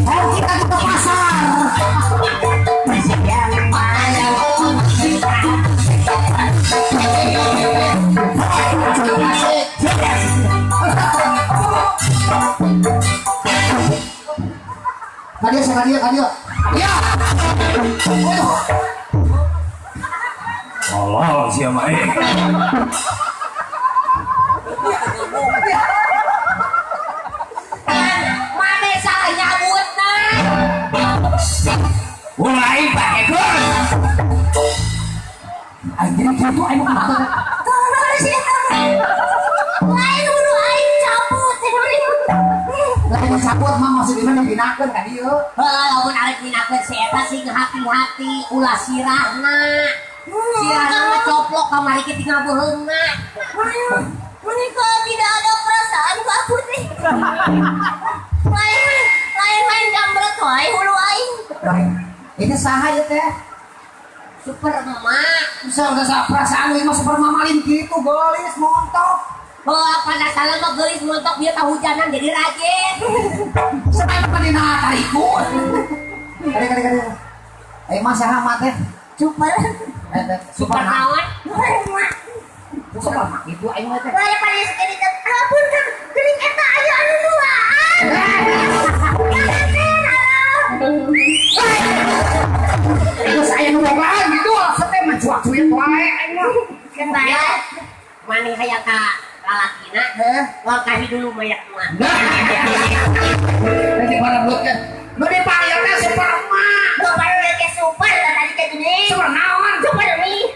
Oh, kita ke pasar. Kadia, kadia, kadia. Ya. Allah siapa eh? Mana salah nyabut nah? Mulai pakai gol. Anjir itu aing mah. Lain kudu aing cabut. Lain cabut mah maksud dimana dibinakeun ka dieu. Heuh, lamun arek minakeun si eta sing hati-hati ulah sirahna. Sirahna mah coplok kamari ki tinggal beuheungna. Menikah tidak ada perasaan ku aku teh. Lain lain main jambret wae hulu aing. Ini saha ieu teh? Super emak. Bisa udah perasaan ieu mah super mama lain kitu geulis montok. Oh, pada salah mah geulis montok dia kahujanan jadi rajin. Sampai mah dina tarikun. Kade kade kade. Eh mah saha mah teh? Super. Super naon? Super mah kitu aing mah teh. Lain pada sekali ampun kan geuning eta aya anu duaan. Terus aya nu bogaan gitu teh mah cuak-cuit wae aing mah. Ya. Mani hayang ka lalakina, langkahi dulu mayak mah. Nanti para bloknya. Nu dipanggil teh super emak. Nu panggil teh super tadi teh gini. Super naon? Super mie.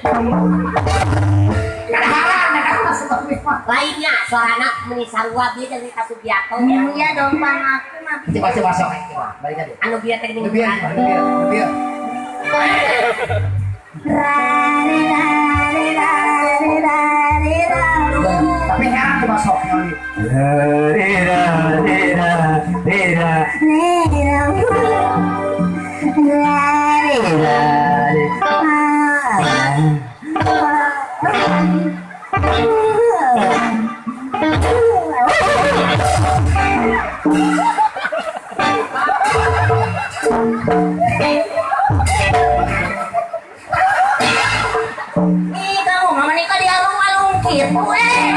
Kadaharan eta super mie mah. Lainnya suarana meni sarua bieu jeung Rita Sugiarto. Iya dong bang aku mah. Coba coba sok coba. Balik ka dieu. Anu bieu teh gini. Bieu bieu. Tapi heran coba sok nyoli. Ih, kamu mah menikah di alung-alung gitu eh.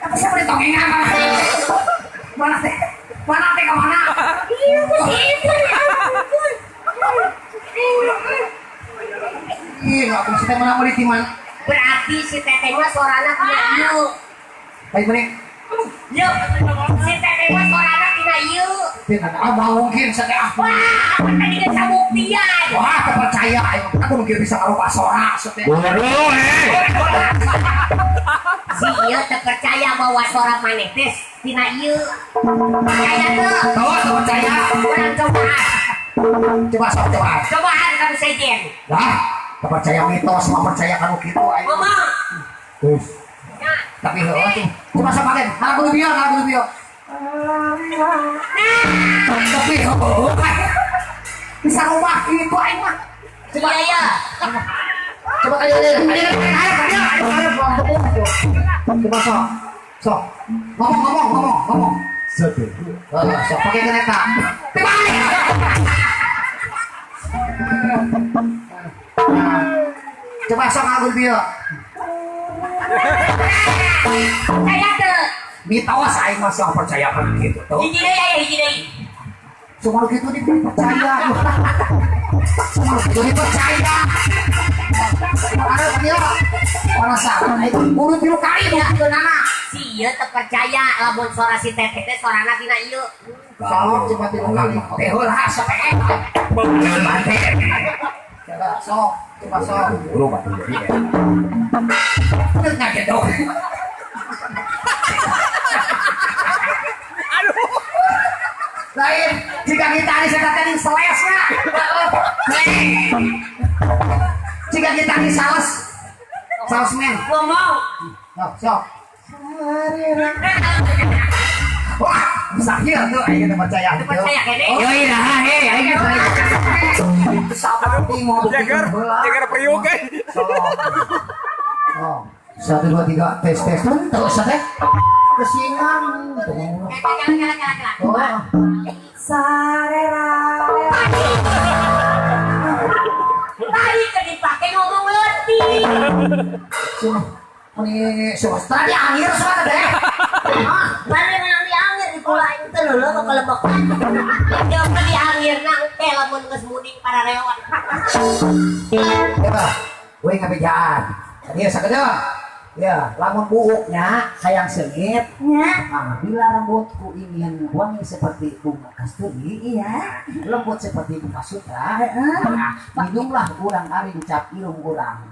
Apa sih beri tongengan mana? Mana teh? Mana teh kemana? Iya, aku sih itu ya ampun. Ih, aku mesti teh mana beli di mana? Berarti si teteh mah suarana tina ieu. Baik benih. Yuk, si teteh mah suarana tina ieu. Tina ah mungkin saya ah. Wah, apa tadi geus sabuktian. Wah, terpercaya aing. Aku mungkin bisa ngarubah sora teh. Bodoh eh. Si ieu teu percaya bahwa suara maneh teh tina ieu. Percaya teu? Tuh, teu percaya. Urang cobaan. Coba sok coba. Cobaan kamu sejen. Lah, teu percaya mitos mah percaya kanu kitu aing. Ngomong. Terus. Tapi heuh tuh. Coba sok pakai. Ngalagu bieu, ngalagu bieu. Tapi heuh. Bisa rumah kitu aing mah. Coba ya. Coba ayo ayo ayo ayo ayo coba sok. Sok. Ngomong ngomong ngomong ngomong. Satu. Sok pakai kereta. Tebalik. Coba sok ngalagu bieu. Saya teu. Mitos aing mah sok percaya kana kitu tuh. Hiji deui aya hiji deui. Cuma gitu dipercaya. Cuma gitu dipercaya. Ada dia. Orang salah itu urut tilu kali bukti nana. Si ieu teu percaya lamun suara si teteh teh suarana tina ieu. Sok coba tilu kali. Teh heula sok eh. Coba sok, coba sok. Buru batu jadi. Bener ngaget dong. Aduh. Lain jika kita ini saya tadi selesnya. Jika kita ini sales, salesman. Ngomong. Sok, sok. Wah, bisa kieu tuh aing teh percaya. Percaya kene. Yoi nah, hei aing percaya. Sabar mau Jagar, jagar priuk eh. Sok. Sok. 1 2 3 tes tes terus teh. Kesingan. Oh. Sarera. Tadi kan dipake ngomong leutik. Ini swasta di angir suara teh. Ah, bari menang di angir di kula aing teh leuleung ka kelebekan. Jauh di angir na engke lamun geus muding para rewan. Ya, we ngabejaan. Ieu sakedeung. Ya, lamun buuknya hayang seungit. Nya. Nah, bila rambutku ingin wangi seperti bunga kasturi, iya, lembut seperti bunga sutra, nah, minumlah urang ari ucap irung urang.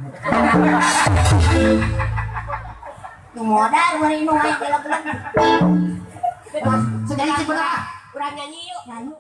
Nu modal mun inung aya gelap-gelap. Senyanyi bener. Urang nyanyi yuk. Nyanyi.